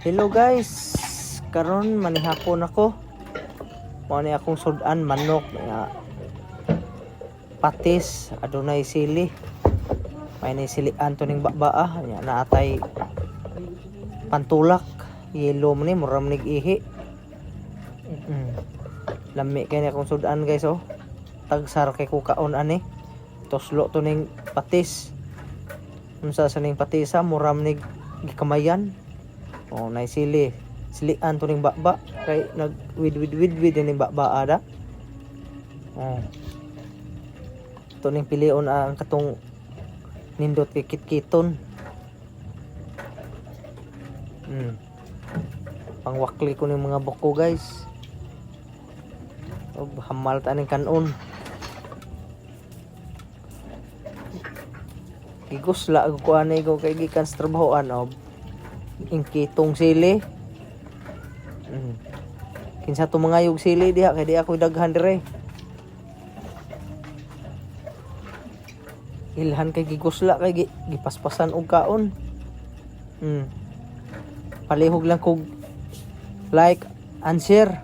Hello guys, karon manihapon ako. Mao ni akong sudan, manok nga patis, adunay sili. May ni silian to ning baba, nya naatay pantulak. Yellow man ni, mura man nig ihi. Lami kay ni akong sudan, guys, oh. Tagsar kay kukaon ani. Tuslo to ning patis. Unsa sa ning patisa, mura man nig gikamayan. Oh, nay sili. Silian to ning baba kay nag wid wid wid wid ning baba ada. Oh. To ning pilion ang katong nindot kay kitkiton. Pangwakli ko ning mga buko, guys. Oh, hamal ta ning kanon. Gigusla ko ani ko kay gikan sa trabahoan, oh. Ingkitong sili. Kinsa to mga yug sili diha kay di ako daghan dire. Ilhan kay gigusla kay gipaspasan og kaon. Palihog lang kog like and share.